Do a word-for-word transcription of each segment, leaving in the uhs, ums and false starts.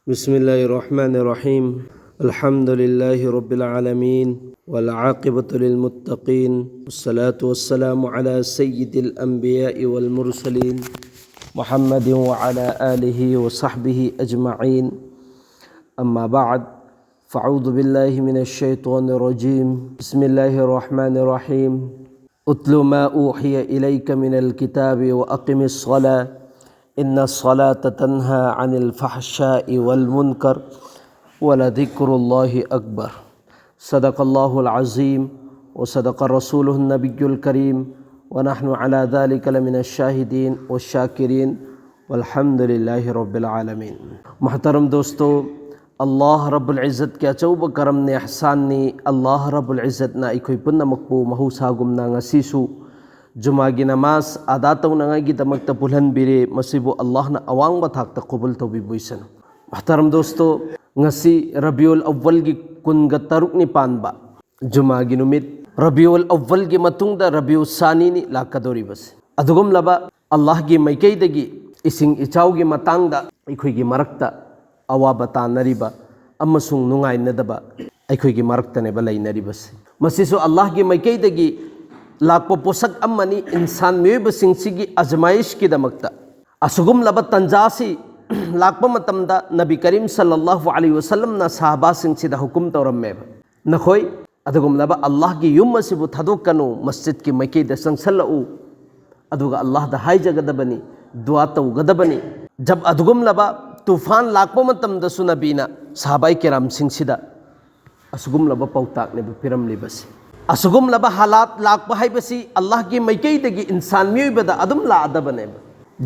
بسم الله الرحمن الرحيم. الحمد لله رب العالمين، والعاقبة للمتقين، والصلاة والسلام على سيد الأنبياء والمرسلين، محمد وعلى آله وصحبه أجمعين. أما بعد، فأعوذ بالله من الشيطان الرجيم. بسم الله الرحمن الرحيم. اتل ما أوحي إليك من الكتاب وأقم الصلاة إن الصلاة تنهى عن الفحشاء والمنكر ولذكر الله أكبر. صدق الله العظيم وصدق رسوله النبي الكريم ونحن على ذلك لمن الشاهدين والشاكرين والحمد لله رب العالمين. محترم دوستو، ꯑꯜꯂꯥꯍ ꯔꯕꯨꯜ ꯏꯖꯠꯀꯤ ꯑꯆꯧꯕ ꯀꯔꯝꯅꯤ, ꯑꯦꯍꯁꯥꯟꯅꯤ꯫ ꯑꯜꯂꯥꯍ ꯔꯕꯨꯜ ꯏꯖꯠꯅ ꯑꯩꯈꯣꯏ ꯄꯨꯝꯅꯃꯛꯄꯨ ꯃꯍꯧꯁꯥꯒꯨꯝꯅ ꯉꯁꯤꯁꯨ ꯖꯨꯃꯥꯒꯤ ꯅꯃꯥꯖ ꯑꯗꯥ ꯇꯧꯅꯉꯥꯏꯒꯤꯗꯃꯛꯇ ꯄꯨꯜꯍꯟꯕꯤꯔꯦ꯫ ꯃꯁꯤꯕꯨ ꯑꯜꯂꯥꯍꯅ ꯑꯋꯥꯡꯕ ꯊꯥꯛꯇ ꯀꯕꯨꯜ ꯇꯧꯕꯤꯕ ꯑꯣꯏꯁꯅꯨ꯫ ꯃꯍꯇꯔꯝ ꯗꯣꯁꯇꯣ, ꯉꯁꯤ ꯔꯕꯤꯎꯜ ꯑꯋ꯭ꯋꯜꯒꯤ ꯀꯨꯟꯒ ꯇꯔꯨꯛꯅꯤ ꯄꯥꯟꯕ, ꯖꯨꯃꯥꯒꯤ ꯅꯨꯃꯤꯠ꯫ ꯔꯕꯤꯎꯜ ꯑꯋ꯭ꯋꯜꯒꯤ ꯃꯇꯨꯡꯗ ꯔꯕꯤꯎ ꯁꯥꯅꯤꯅꯤ ꯂꯥꯛꯀꯗꯧꯔꯤꯕꯁꯦ꯫ ꯑꯗꯨꯒꯨꯝꯂꯕ ꯑꯜꯂꯥꯍꯒꯤ ꯃꯥꯏꯀꯩꯗꯒꯤ ꯏꯁꯤꯡ ꯏꯆꯥꯎꯒꯤ ꯃꯇꯥꯡꯗ ꯑꯩꯈꯣꯏꯒꯤ ꯃꯔꯛꯇ ꯑꯋꯥꯕ ꯇꯥꯅꯔꯤꯕ ꯑꯃꯁꯨꯡ ꯅꯨꯡꯉꯥꯏꯅꯗꯕ ꯑꯩꯈꯣꯏꯒꯤ ꯃꯔꯛꯇꯅꯦꯕ ꯂꯩꯅꯔꯤꯕꯁꯦ꯫ ꯃꯁꯤꯁꯨ ꯑꯜꯂꯥꯍꯒꯤ ꯃꯥꯏꯀꯩꯗꯒꯤ ꯂꯥꯛꯄ ꯄꯣꯠꯁꯛ ꯑꯃꯅꯤ, ꯏꯟꯁꯥꯟ ꯃꯤꯑꯣꯏꯕꯁꯤꯡꯁꯤꯒꯤ ꯑꯖꯃꯥꯏꯁꯀꯤꯗꯃꯛꯇ꯫ ꯑꯁꯤꯒꯨꯝꯂꯕ ꯇꯟꯖꯥꯁꯤ ꯂꯥꯛꯄ ꯃꯇꯝꯗ ꯅꯕꯤ ꯀꯔꯤꯝ ꯁꯜꯂꯜꯂꯥꯍꯨ ꯑꯂꯩꯍꯤ ꯋꯁꯜꯂꯝꯅ ꯁꯍꯥꯕꯥꯁꯤꯡꯁꯤꯗ ꯍꯨꯀꯨꯝ ꯇꯧꯔꯝꯃꯦꯕ, ꯅꯈꯣꯏ ꯑꯗꯨꯒꯨꯝꯂꯕ ꯑꯜꯂꯥꯍꯒꯤ ꯌꯨꯝ ꯑꯁꯤꯕꯨ ꯊꯥꯗꯣꯛꯀꯅꯨ, ꯃꯁꯖꯤꯗꯀꯤ ꯃꯥꯏꯀꯩꯗ ꯆꯪꯁꯜꯂꯛꯎ, ꯑꯗꯨꯒ ꯑꯜꯂꯥꯍꯗ ꯍꯥꯏꯖꯒꯗꯕꯅꯤ, ꯗꯨꯋꯥ ꯇꯧꯒꯗꯕꯅꯤ꯫ ꯖꯕ ꯑꯗꯨꯒꯨꯝꯂꯕ ꯇꯨꯐꯥꯟ ꯂꯥꯛꯄ ꯃꯇꯝꯗꯁꯨ ꯅꯕꯤꯅ ꯁꯍꯥꯕꯥꯏ ꯀꯤꯔꯥꯝꯁꯤꯡꯁꯤꯗ ꯑꯁꯤꯒꯨꯝꯂꯕ ꯄꯥꯎꯇꯥꯛꯅꯦꯕ ꯄꯤꯔꯝꯂꯤꯕꯁꯤ꯫ ꯑꯁꯤꯒꯨꯝꯂꯕ ꯍꯥꯂꯥꯠ ꯂꯥꯛꯄ ꯍꯥꯏꯕꯁꯤ ꯑꯜꯂꯥꯍꯒꯤ ꯃꯥꯏꯀꯩꯗꯒꯤ ꯏꯟꯁꯥꯟ ꯃꯤꯑꯣꯏꯕꯗ ꯑꯗꯨꯝ ꯂꯥꯛꯑꯗꯕꯅꯦꯕ꯫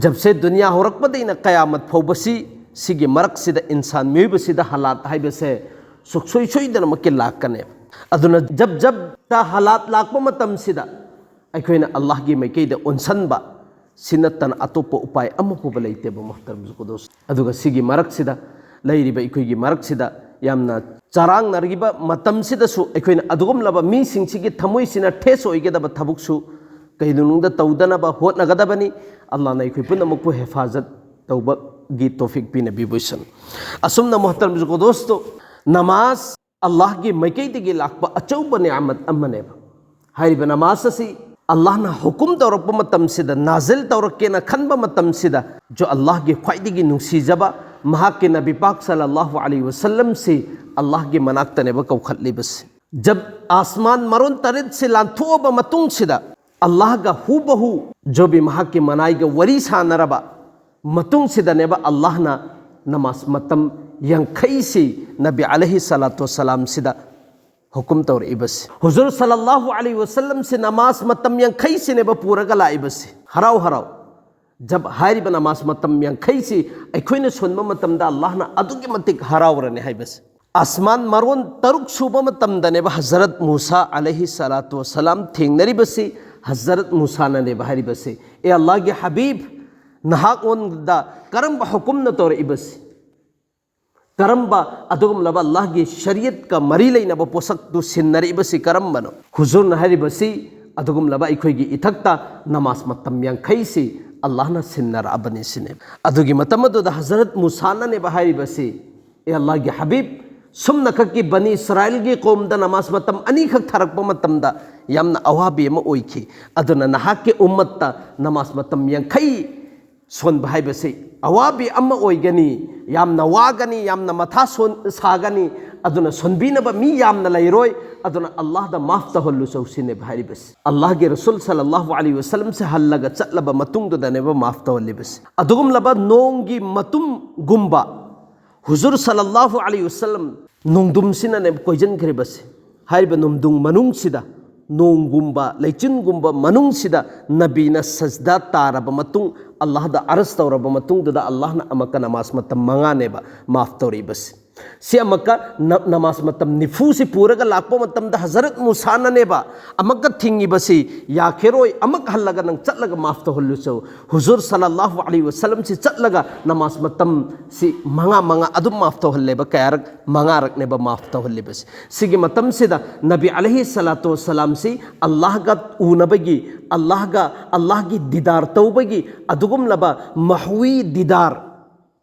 ꯖꯕꯁꯦ ꯗꯨꯅꯤꯌꯥ ꯍꯧꯔꯛꯄꯗꯩꯅ ꯀꯌꯥꯃꯠ ꯐꯥꯎꯕꯁꯤ, ꯁꯤꯒꯤ ꯃꯔꯛꯁꯤꯗ ꯏꯟꯁꯥꯟ ꯃꯤꯑꯣꯏꯕꯁꯤꯗ ꯍꯥꯂꯥꯠ ꯍꯥꯏꯕꯁꯦ ꯁꯨꯛꯁꯣꯏ ꯁꯣꯏꯗꯅꯃꯛꯀꯤ ꯂꯥꯛꯀꯅꯦꯕ꯫ ꯑꯗꯨꯅ ꯖꯕ ꯖꯕꯇ ꯍꯥꯂꯥꯠ ꯂꯥꯛꯄ ꯃꯇꯝꯁꯤꯗ ꯑꯩꯈꯣꯏꯅ ꯑꯜꯂꯥꯍꯒꯤ ꯃꯥꯏꯀꯩꯗ ꯑꯣꯟꯁꯟꯕ, ꯁꯤ ꯅꯠꯇꯅ ꯑꯇꯣꯞꯄ ꯎꯄꯥꯏ ꯑꯃ ꯐꯥꯎꯕ ꯂꯩꯇꯦꯕ, ꯃꯨꯍꯇꯔꯝ ꯖꯨꯀꯨꯗꯣꯁ꯫ ꯑꯗꯨꯒ ꯁꯤꯒꯤ ꯃꯔꯛꯁꯤꯗ, ꯂꯩꯔꯤꯕ ꯑꯩꯈꯣꯏꯒꯤ ꯃꯔꯛꯁꯤꯗ ꯌꯥꯝꯅ ꯆꯔꯥꯡꯅꯔꯤꯕ ꯃꯇꯝꯁꯤꯗꯁꯨ ꯑꯩꯈꯣꯏꯅ ꯑꯗꯨꯒꯨꯝꯂꯕ ꯃꯤꯁꯤꯡꯁꯤꯒꯤ ꯊꯃꯣꯏꯁꯤꯅ ꯊꯦꯁ ꯑꯣꯏꯒꯗꯕ ꯊꯕꯛꯁꯨ ꯀꯩꯗꯧꯅꯨꯡꯗ ꯇꯧꯗꯅꯕ ꯍꯣꯠꯅꯒꯗꯕꯅꯤ꯫ ꯑꯜꯂꯥꯍꯅ ꯑꯩꯈꯣꯏ ꯄꯨꯝꯅꯃꯛꯄꯨ ꯍꯦꯐꯥꯖꯠ ꯇꯧꯕ ꯒꯤ ꯇꯣꯐꯤꯛ ꯄꯤꯅꯕꯤꯕ ꯑꯣꯏꯁꯅꯨ꯫ ꯑꯁꯨꯝꯅ ꯃꯣꯍꯇꯔꯝ ꯀꯣ ꯗꯣꯁꯇꯣ, ꯅꯃꯥꯖ ꯑꯜꯂꯥꯍꯒꯤ ꯃꯥꯏꯀꯩꯗꯒꯤ ꯂꯥꯛꯄ ꯑꯆꯧꯕ ꯅꯤꯌꯥꯃꯠ ꯑꯃꯅꯦꯕ꯫ ꯍꯥꯏꯔꯤꯕ ꯅꯃꯥꯖ ꯑꯁꯤ ꯑꯜꯂꯥꯍꯅ ꯍꯨꯀꯨꯝ ꯇꯧꯔꯛꯄ ꯃꯇꯝꯁꯤꯗ, ꯅꯥꯖꯤꯜ ꯇꯧꯔꯛꯀꯦꯅ ꯈꯟꯕ ꯃꯇꯝꯁꯤꯗ, ꯖꯣ ꯑꯜꯂꯥꯍꯒꯤ ꯈ꯭ꯋꯥꯏꯗꯒꯤ ꯅꯨꯡꯁꯤꯖꯕ ꯃꯍꯥꯛꯀꯤ ꯅꯕꯤ ꯄꯥꯛ ꯁꯜꯂꯜꯂꯥꯍꯨ ꯑꯂꯩꯍꯤ ꯋꯁꯜꯂꯝꯁꯤ ꯑꯜꯂꯥꯍꯒꯤ ꯃꯅꯥꯛꯇꯅꯦꯕ ꯀꯧꯈꯠꯂꯤꯕꯁꯤ꯫ ꯖꯕ ꯑꯥꯁꯃꯥꯟ ꯃꯔꯣꯟ ꯇꯔꯦꯠꯁꯤ ꯂꯥꯟꯊꯣꯛꯑꯕ ꯃꯇꯨꯡꯁꯤꯗ, ꯑꯜꯂꯥꯍꯒ ꯍꯨꯕꯍꯨ ꯖꯣꯕꯤ ꯃꯍꯥꯛꯀꯤ ꯃꯅꯥꯏꯒ ꯋꯥꯔꯤ ꯁꯥꯟꯅꯔꯕ ꯃꯇꯨꯡꯁꯤꯗꯅꯦꯕ ꯑꯜꯂꯥꯍꯅ ꯅꯃꯥꯖ ꯃꯇꯝ ꯌꯥꯡꯈꯩꯁꯤ ꯅꯕꯤ ꯑꯂꯩꯍꯤ ꯁꯂꯥꯇꯨ ꯋꯁꯁꯂꯥꯝꯁꯤꯗ ꯍꯨꯀꯨꯝ ꯇꯧꯔꯛꯏꯕꯁꯤ꯫ ꯍꯨꯖꯨꯔ ꯁꯜꯂꯜꯂꯥꯍꯨ ꯑꯂꯩꯍꯤ ꯋꯁꯜꯂꯝꯁꯤ ꯅꯃꯥꯖ ꯃꯇꯝ ꯌꯥꯡꯈꯩꯁꯤꯅꯦꯕ ꯄꯨꯔꯒ ꯂꯥꯛꯏꯕꯁꯤ꯫ ꯍꯔꯥꯎ ꯍꯔꯥꯎ꯫ ꯖꯕ ꯍꯥꯏꯔꯤꯕ ꯅꯃꯥꯖ ꯃꯇꯝ ꯌꯥꯡꯈꯩꯁꯤ ꯑꯩꯈꯣꯏꯅ ꯁꯣꯟꯕ ꯃꯇꯝꯗ ꯑꯜꯂꯥꯍꯅ ꯑꯗꯨꯛꯀꯤ ꯃꯇꯤꯛ ꯍꯔꯥꯎꯔꯅꯤ ꯍꯥꯏꯕꯁꯤ꯫ ꯑꯁꯃꯥꯟ ꯃꯔꯣꯟ ꯇꯔꯨꯛ ꯁꯨꯕ ꯃꯇꯝꯗꯅꯦꯕ ꯍꯖꯔꯠ ꯃꯨꯁꯥ ꯑꯂꯩꯍꯤ ꯁꯂꯥꯇꯨ ꯋꯁꯁꯂꯥꯝ ꯊꯦꯡꯅꯔꯤꯕꯁꯤ꯫ ꯍꯖꯔꯠ ꯃꯨꯁꯥꯅꯅꯦꯕ ꯍꯥꯏꯔꯤꯕꯁꯤ, "ꯑꯦ ꯑꯜꯂꯥꯍꯒꯤ ꯍꯕꯤꯕ, ꯅꯍꯥꯛꯉꯣꯟꯗ ꯀꯔꯝꯕ ꯍꯨꯀꯨꯝꯅ ꯇꯧꯔꯛꯏꯕꯁꯤ? ꯀꯔꯝꯕ ꯑꯗꯨꯒꯨꯝꯂꯕ ꯑꯜꯂꯥꯍꯒꯤ ꯁꯔꯤꯌꯠꯀ ꯃꯔꯤ ꯂꯩꯅꯕ ꯄꯣꯠꯁꯛꯇꯨ ꯁꯤꯟꯅꯔꯛꯏꯕꯁꯤ ꯀꯔꯝꯕꯅꯣ?" ꯍꯨꯖꯨꯔꯅ ꯍꯥꯏꯔꯤꯕꯁꯤ ꯑꯗꯨꯒꯨꯝꯂꯕ ꯑꯩꯈꯣꯏꯒꯤ ꯏꯊꯛꯇ ꯅꯃꯥꯖ ꯃꯇꯝ ꯌꯥꯡꯈꯩꯁꯤ ꯑꯜꯂꯥꯍꯅ ꯁꯤꯟꯅꯔꯛꯑꯕꯅꯤ ꯁꯤꯅꯦ꯫ ꯑꯗꯨꯒꯤ ꯃꯇꯝ ꯑꯗꯨꯗ ꯍꯖꯔꯠ ꯃꯨꯁꯥꯅꯅꯦꯕ ꯍꯥꯏꯔꯤꯕꯁꯤ, "ꯑꯦ ꯑꯜꯂꯥꯍꯒꯤ ꯍꯕꯤꯕ, ꯁꯨꯝꯅꯈꯛꯀꯤ ꯕꯅꯤ ꯏꯁꯔꯥꯏꯜꯒꯤ ꯀꯣꯝꯗ ꯅꯃꯥꯖ ꯃꯇꯝ ꯑꯅꯤꯈꯛ ꯊꯥꯔꯛꯄ ꯃꯇꯝꯗ ꯌꯥꯝꯅ ꯑꯋꯥꯕꯤ ꯑꯃ ꯑꯣꯏꯈꯤ꯫ ꯑꯗꯨꯅ ꯅꯍꯥꯛꯀꯤ ꯎꯝꯃꯠꯇ ꯅꯃꯥꯖ ꯃꯇꯝ ꯌꯥꯡꯈꯩ ꯁꯣꯟꯕ ꯍꯥꯏꯕꯁꯤ ꯑꯋꯥꯕꯤ ꯑꯃ ꯑꯣꯏꯒꯅꯤ, ꯌꯥꯝꯅ ꯋꯥꯒꯅꯤ, ꯌꯥꯝꯅ ꯃꯊꯥ ꯁꯣꯟ-, ꯁꯥꯒꯅꯤ꯫ ꯑꯗꯨꯅ ꯁꯣꯟꯕꯤꯅꯕ ꯃꯤ ꯌꯥꯝꯅ ꯂꯩꯔꯣꯏ꯫ ꯑꯗꯨꯅ ꯑꯜꯂꯥꯍꯗ ꯃꯥꯐ ꯇꯧꯍꯜꯂꯨ ꯆꯧꯁꯤꯅꯦꯕ ꯍꯥꯏꯔꯤꯕꯁꯤ꯫ ꯑꯜꯂꯥꯍꯒꯤ ꯔꯁꯨꯜ ꯁꯜꯂꯜꯂꯥꯍꯨ ꯑꯂꯩꯍꯤ ꯋꯁꯜꯂꯝꯁꯦ ꯍꯜꯂꯒ ꯆꯠꯂꯕ ꯃꯇꯨꯡꯗꯨꯗꯅꯦꯕ ꯃꯥꯐ ꯇꯧꯍꯜꯂꯤꯕꯁꯤ꯫ ꯑꯗꯨꯒꯨꯝꯂꯕ ꯅꯣꯡꯒꯤ ꯃꯇꯨꯝꯒꯨꯝꯕ ꯍꯨꯖꯨꯔ ꯁꯜꯂꯜꯂꯥꯍꯨ ꯑꯂꯩꯍꯤ ꯋꯁꯜꯂꯝ ꯅꯣꯡꯗꯨꯝꯁꯤꯅꯅꯦꯕ ꯀꯣꯏꯁꯤꯟꯈ꯭ꯔꯤꯕꯁꯤ꯫ ꯍꯥꯏꯔꯤꯕ ꯅꯣꯡꯗꯨꯝ ꯃꯅꯨꯡꯁꯤꯗ, ꯅꯣꯡꯒꯨꯝꯕ, ꯂꯩꯆꯤꯟꯒꯨꯝꯕ ꯃꯅꯨꯡꯁꯤꯗ ꯅꯕꯤꯅ ꯁꯖꯗꯥ ꯇꯥꯔꯕ ꯃꯇꯨꯡ, ꯑꯜꯂꯥꯍꯗ ꯑꯔꯖ ꯇꯧꯔꯕ ꯃꯇꯨꯡꯗꯨꯗ ꯑꯜꯂꯥꯍꯅ ꯑꯃꯨꯛꯀ ꯅꯃꯥꯖ ꯃꯇꯝ ꯃꯉꯥꯅꯦꯕ ꯃꯥꯐ ꯇꯧꯔꯛꯏꯕꯁꯤ꯫ ꯁꯤ ꯑꯃꯨꯛꯀ ꯅ-, ꯅꯃꯥꯖ ꯃꯇꯝ ꯅꯤꯐꯨꯁꯤ ꯄꯨꯔꯒ ꯂꯥꯛꯄ ꯃꯇꯝꯗ ꯍꯖꯔꯠ ꯃꯨꯁꯥꯅꯅꯦꯕ ꯑꯃꯨꯛꯀ ꯊꯤꯡꯉꯤꯕꯁꯤ, "ꯌꯥꯈꯤꯔꯣꯏ, ꯑꯃꯨꯛ ꯍꯜꯂꯒ ꯅꯪ ꯆꯠꯂꯒ ꯃꯥꯐ ꯇꯧꯍꯜꯂꯨ ꯆꯧ"꯫ ꯍꯨꯖꯨꯔ ꯁꯜꯂꯜꯂꯥꯍꯨ ꯑꯂꯩꯍꯤ ꯋꯁꯜꯂꯝꯁꯤ ꯆꯠꯂꯒ ꯅꯃꯥꯖ ꯃꯇꯝꯁꯤ ꯃꯉꯥ ꯃꯉꯥ ꯑꯗꯨꯝ ꯃꯥꯐ ꯇꯧꯍꯜꯂꯦꯕ꯫ ꯀꯌꯥꯔꯛ? ꯃꯉꯥꯔꯛꯅꯦꯕ ꯃꯥꯐ ꯇꯧꯍꯜꯂꯤꯕꯁꯤ꯫ ꯁꯤꯒꯤ ꯃꯇꯝꯁꯤꯗ ꯅꯕꯤ ꯑꯂꯩꯍꯤ ꯁꯂꯥꯇꯨ ꯋꯁꯁꯂꯥꯝꯁꯤ ꯑꯜꯂꯥꯍꯒ ꯎꯅꯕꯒꯤ, ꯑꯜꯂꯥꯍꯒ, ꯑꯜꯂꯥꯍꯒꯤ ꯗꯤꯗꯥꯔ ꯇꯧꯕꯒꯤ ꯑꯗꯨꯒꯨꯝꯂꯕ ꯃꯍꯋꯤ ꯗꯤꯗꯥꯔ,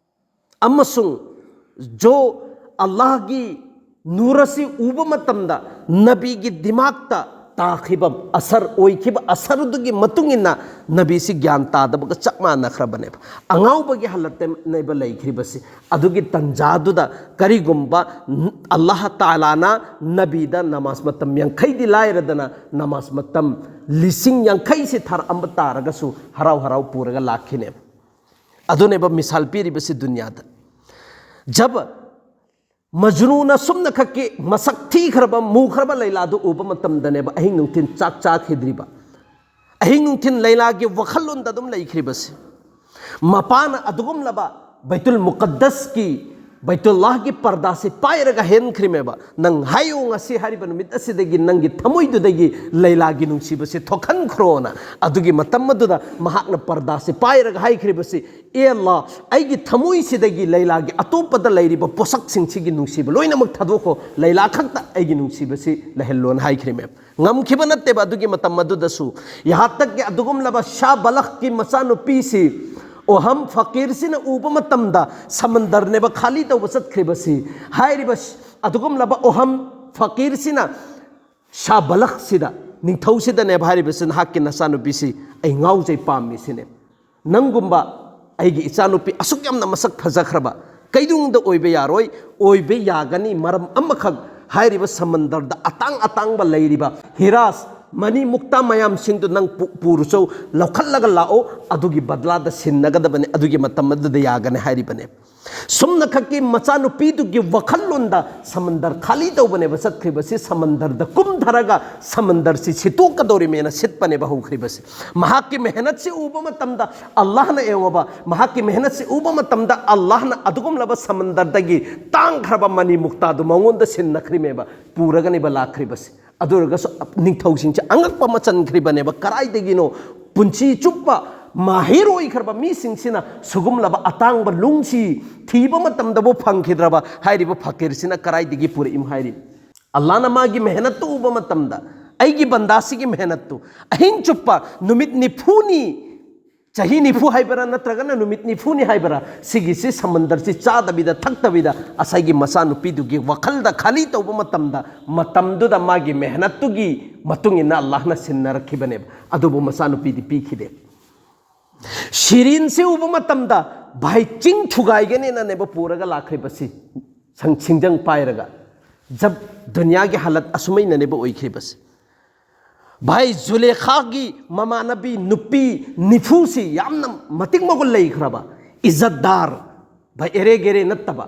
ꯑꯃꯁꯨꯡ ꯖꯣ ꯑꯜꯂꯥꯍꯒꯤ ꯅꯨꯔ ꯑꯁꯤ ꯎꯕ ꯃꯇꯝꯗ ꯅꯕꯤꯒꯤ ꯗꯤꯃꯥꯛꯇ ꯇꯥꯈꯤꯕ ꯑꯁꯔ, ꯑꯣꯏꯈꯤꯕ ꯑꯁꯔꯗꯨꯒꯤ ꯃꯇꯨꯡ ꯏꯟꯅ ꯅꯕꯤꯁꯤ ꯒ꯭ꯌꯥꯟ ꯇꯥꯗꯕꯒ ꯆꯞ ꯃꯥꯟꯅꯈ꯭ꯔꯕꯅꯦꯕ꯫ ꯑꯉꯥꯎꯕꯒꯤ ꯍꯥꯂꯠꯇꯅꯦꯕ ꯂꯩꯈ꯭ꯔꯤꯕꯁꯤ꯫ ꯑꯗꯨꯒꯤ ꯇꯟꯖꯥꯗꯨꯗ ꯀꯔꯤꯒꯨꯝꯕ ꯑꯜꯂꯥꯍ ꯇꯥꯂꯥꯅ ꯅꯕꯤꯗ ꯅꯃꯥꯖ ꯃꯇꯝ ꯌꯥꯡꯈꯩꯗꯤ ꯂꯥꯏꯔꯗꯅ ꯅꯃꯥꯖ ꯃꯇꯝ ꯂꯤꯁꯤꯡ ꯌꯥꯡꯈꯩꯁꯤ ꯊꯥꯔꯛꯑꯝꯕ ꯇꯥꯔꯒꯁꯨ ꯍꯔꯥꯎ ꯍꯔꯥꯎ ꯄꯨꯔꯒ ꯂꯥꯛꯈꯤꯅꯦꯕ꯫ ꯑꯗꯨꯅꯦꯕ ꯃꯤꯁꯥꯜ ꯄꯤꯔꯤꯕꯁꯤ ꯗꯨꯅꯤꯌꯥꯗ꯫ ꯖꯕ ꯃꯖꯅꯨꯅ ꯁꯨꯝꯅꯈꯛꯀꯤ ꯃꯁꯛ ꯊꯤꯈ꯭ꯔꯕ, ꯃꯨꯈ꯭ꯔꯕ ꯂꯩꯂꯥꯗꯨ ꯎꯕ ꯃꯇꯝꯗꯅꯦꯕ ꯑꯍꯤꯡ ꯅꯨꯡꯊꯤꯜ ꯆꯥꯛ ꯆꯥꯈꯤꯗ꯭ꯔꯤꯕ, ꯑꯍꯤꯡ ꯅꯨꯡꯊꯤꯜ ꯂꯩꯂꯥꯒꯤ ꯋꯥꯈꯜꯂꯣꯟꯗ ꯑꯗꯨꯝ ꯂꯩꯈ꯭ꯔꯤꯕꯁꯤ꯫ ꯃꯄꯥꯅ ꯑꯗꯨꯒꯨꯝꯂꯕ ꯕꯩꯇꯨꯜ ꯃꯨꯀꯠꯗꯁꯀꯤ, ꯕꯩꯇꯨꯜꯂꯥꯍꯒꯤ ꯄꯔꯗꯥꯁꯤ ꯄꯥꯏꯔꯒ ꯍꯦꯟꯈ꯭ꯔꯤꯃꯦꯕ꯫ "ꯅꯪ ꯍꯥꯏꯌꯨ, ꯉꯁꯤ ꯍꯥꯏꯔꯤꯕ ꯅꯨꯃꯤꯠ ꯑꯁꯤꯗꯒꯤ ꯅꯪꯒꯤ ꯊꯃꯣꯏꯗꯨꯗꯒꯤ ꯂꯩꯂꯥꯒꯤ ꯅꯨꯡꯁꯤꯕꯁꯤ ꯊꯣꯛꯍꯟꯈ꯭ꯔꯣꯅ"꯫ ꯑꯗꯨꯒꯤ ꯃꯇꯝ ꯑꯗꯨꯗ ꯃꯍꯥꯛꯅ ꯄꯔꯗꯥꯁꯤ ꯄꯥꯏꯔꯒ ꯍꯥꯏꯈ꯭ꯔꯤꯕꯁꯤ, "ꯑꯦ ꯑꯜꯂꯥ, ꯑꯩꯒꯤ ꯊꯃꯣꯏꯁꯤꯗꯒꯤ ꯂꯩꯂꯥꯒꯤ ꯑꯇꯣꯞꯄꯗ ꯂꯩꯔꯤꯕ ꯄꯣꯠꯁꯛꯁꯤꯡꯁꯤꯒꯤ ꯅꯨꯡꯁꯤꯕ ꯂꯣꯏꯅꯃꯛ ꯊꯥꯗꯣꯛꯈꯣ, ꯂꯩꯂꯥ ꯈꯛꯇ ꯑꯩꯒꯤ ꯅꯨꯡꯁꯤꯕꯁꯤ ꯂꯩꯍꯜꯂꯣꯅ" ꯍꯥꯏꯈ꯭ꯔꯤꯃꯦꯕ꯫ ꯉꯝꯈꯤꯕ ꯅꯠꯇꯦꯕ ꯑꯗꯨꯒꯤ ꯃꯇꯝ ꯑꯗꯨꯗꯁꯨ꯫ ꯌꯍꯥꯟ ꯇꯛ ꯀꯤ ꯑꯗꯨꯒꯨꯝꯂꯕ ꯁꯥ ꯕꯂꯈꯀꯤ ꯃꯆꯥꯅꯨꯄꯤꯁꯤ ꯑꯣꯍꯝ ꯐꯀꯤꯔꯁꯤꯅ ꯎꯕ ꯃꯇꯝꯗ ꯁꯃꯟꯗꯔꯅꯦꯕ ꯈꯥꯂꯤ ꯇꯧꯕ ꯆꯠꯈ꯭ꯔꯤꯕꯁꯤ꯫ ꯍꯥꯏꯔꯤꯕ ꯑꯗꯨꯒꯨꯝꯂꯕ ꯑꯣꯍꯝ ꯐꯀꯤꯔꯁꯤꯅ ꯁꯥ ꯕꯂꯈꯁꯤꯗ, ꯅꯤꯡꯊꯧꯁꯤꯗꯅꯦꯕ ꯍꯥꯏꯔꯤꯕꯁꯤ, "ꯅꯍꯥꯛꯀꯤ ꯅꯆꯥꯅꯨꯄꯤꯁꯤ ꯑꯩ ꯉꯥꯎꯖꯩ, ꯄꯥꯝꯃꯤ" ꯁꯤꯅꯦ꯫ "ꯅꯪꯒꯨꯝꯕ ꯑꯩꯒꯤ ꯏꯆꯥꯅꯨꯄꯤ ꯑꯁꯨꯛ ꯌꯥꯝꯅ ꯃꯁꯛ ꯐꯖꯈ꯭ꯔꯕ ꯀꯩꯗꯧꯅꯨꯡꯗ ꯑꯣꯏꯕ ꯌꯥꯔꯣꯏ, ꯑꯣꯏꯕ ꯌꯥꯒꯅꯤ, ꯃꯔꯝ ꯑꯃꯈꯛ, ꯍꯥꯏꯔꯤꯕ ꯁꯃꯟꯗꯔꯗ ꯑꯇꯥꯡ ꯑꯇꯥꯡꯕ ꯂꯩꯔꯤꯕ ꯍꯤꯔꯥꯁ, ꯃꯅꯤ ꯃꯨꯛꯇꯥ ꯃꯌꯥꯝꯁꯤꯡꯗꯨ ꯅꯪ ꯄꯨ-, ꯄꯨꯔꯨꯆꯧ, ꯂꯧꯈꯠꯂꯒ ꯂꯥꯛꯑꯣ, ꯑꯗꯨꯒꯤ ꯕꯗꯂꯥꯗ ꯁꯤꯟꯅꯒꯗꯕꯅꯤ, ꯑꯗꯨꯒꯤ ꯃꯇꯝ ꯑꯗꯨꯗ ꯌꯥꯒꯅꯤ" ꯍꯥꯏꯔꯤꯕꯅꯦ꯫ ꯁꯨꯝꯅꯈꯛꯀꯤ ꯃꯆꯥꯅꯨꯄꯤꯗꯨꯒꯤ ꯋꯥꯈꯜꯂꯣꯟꯗ ꯁꯃꯟꯗꯔ ꯈꯥꯂꯤ ꯇꯧꯕꯅꯦꯕ ꯆꯠꯈ꯭ꯔꯤꯕꯁꯤ꯫ ꯁꯃꯟꯗꯔꯗ ꯀꯨꯝꯊꯔꯒ ꯁꯃꯟꯗꯔꯁꯤ ꯁꯤꯠꯇꯣꯛꯀꯗꯧꯔꯤꯃꯦꯅ ꯁꯤꯠꯄꯅꯦꯕ ꯍꯧꯈ꯭ꯔꯤꯕꯁꯤ꯫ ꯃꯍꯥꯛꯀꯤ ꯃꯦꯍꯅꯠꯁꯤ ꯎꯕ ꯃꯇꯝꯗ ꯑꯜꯂꯥꯍꯅ, ꯌꯦꯡꯉꯣꯕ, ꯃꯍꯥꯛꯀꯤ ꯃꯦꯍꯅꯠꯁꯤ ꯎꯕ ꯃꯇꯝꯗ ꯑꯜꯂꯥꯍꯅ ꯑꯗꯨꯒꯨꯝꯂꯕ ꯁꯃꯟꯗꯔꯗꯒꯤ ꯇꯥꯡꯈ꯭ꯔꯕ ꯃꯅꯤ ꯃꯨꯛꯇꯥꯗꯨ ꯃꯉꯣꯟꯗ ꯁꯤꯟꯅꯈ꯭ꯔꯤꯃꯦꯕ, ꯄꯨꯔꯒꯅꯦꯕ ꯂꯥꯛꯈ꯭ꯔꯤꯕꯁꯤ꯫ ꯑꯗꯨ ꯑꯣꯏꯔꯒꯁꯨ ꯅꯤꯡꯊꯧꯁꯤꯡꯁꯦ ꯑꯉꯛꯄ ꯑꯃ ꯆꯟꯈ꯭ꯔꯤꯕꯅꯦꯕ꯫ ꯀꯗꯥꯏꯗꯒꯤꯅꯣ ꯄꯨꯟꯁꯤ ꯆꯨꯞꯄ ꯃꯥꯍꯤꯔ ꯑꯣꯏꯈ꯭ꯔꯕ ꯃꯤꯁꯤꯡꯁꯤꯅ ꯁꯨꯒꯨꯝꯂꯕ ꯑꯇꯥꯡꯕ ꯂꯨꯡꯁꯤ ꯊꯤꯕ ꯃꯇꯝꯗꯕꯨ ꯐꯪꯈꯤꯗ꯭ꯔꯕ ꯍꯥꯏꯔꯤꯕ ꯐꯀꯤꯔꯁꯤꯅ ꯀꯗꯥꯏꯗꯒꯤ ꯄꯨꯔꯛꯏꯝ ꯍꯥꯏꯔꯤ? ꯑꯜꯂꯥꯅ ꯃꯥꯒꯤ ꯃꯦꯍꯅꯠꯇꯨ ꯎꯕ ꯃꯇꯝꯗ, "ꯑꯩꯒꯤ ꯕꯟꯗꯥꯁꯤꯒꯤ ꯃꯦꯍꯅꯠꯇꯨ, ꯑꯍꯤꯡ ꯆꯨꯞꯄ ꯅꯨꯃꯤꯠ ꯅꯤꯐꯨꯅꯤ ꯆꯍꯤ ꯅꯤꯐꯨ ꯍꯥꯏꯕꯔꯥ, ꯅꯠꯇ꯭ꯔꯒꯅ ꯅꯨꯃꯤꯠ ꯅꯤꯐꯨꯅꯤ ꯍꯥꯏꯕꯔꯥ, ꯁꯤꯒꯤꯁꯤ ꯁꯃꯟꯗꯔꯁꯤ ꯆꯥꯗꯕꯤꯗ ꯊꯛꯇꯕꯤꯗ ꯉꯁꯥꯏꯒꯤ ꯃꯆꯥꯅꯨꯄꯤꯗꯨꯒꯤ ꯋꯥꯈꯜꯗ ꯈꯥꯂꯤ ꯇꯧꯕ ꯃꯇꯝꯗ, ꯃꯇꯝꯗꯨꯗ ꯃꯥꯒꯤ ꯃꯦꯍꯅꯠꯇꯨꯒꯤ ꯃꯇꯨꯡ ꯏꯟꯅ ꯑꯜꯂꯥꯍꯅ ꯁꯤꯟꯅꯔꯛꯈꯤꯕꯅꯦꯕ꯫ ꯑꯗꯨꯕꯨ ꯃꯆꯥꯅꯨꯄꯤꯗꯤ ꯄꯤꯈꯤꯗꯦ꯫ ꯁꯤꯔꯤꯟꯁꯤ ꯎꯕ ꯃꯇꯝꯗ, ꯚꯥꯏ, ꯆꯤꯡ ꯊꯨꯒꯥꯏꯒꯅꯦꯅꯅꯦꯕ ꯄꯨꯔꯒ ꯂꯥꯛꯈ꯭ꯔꯤꯕꯁꯤ, ꯁꯪ-, ꯁꯤꯡꯖꯪ ꯄꯥꯏꯔꯒ꯫ ꯖꯕ ꯗꯨꯅꯤꯌꯥꯒꯤ ꯍꯥꯂꯠ ꯑꯁꯨꯃꯥꯏꯅꯅꯦꯕ ꯑꯣꯏꯈ꯭ꯔꯤꯕꯁꯤ꯫ ꯚꯥꯏ, ꯖꯨꯂꯦꯈꯥꯒꯤ ꯃꯃꯥꯟꯅꯕꯤ ꯅꯨꯄꯤ ꯅꯤꯐꯨꯁꯤ ꯌꯥꯝꯅ ꯃꯇꯤꯛ ꯃꯒꯨꯟ ꯂꯩꯈ꯭ꯔꯕ, ꯏꯖꯠꯗꯥꯔ, ꯚꯥꯏ, ꯑꯦꯔꯦ ꯒꯦꯔꯦ ꯅꯠꯇꯕ,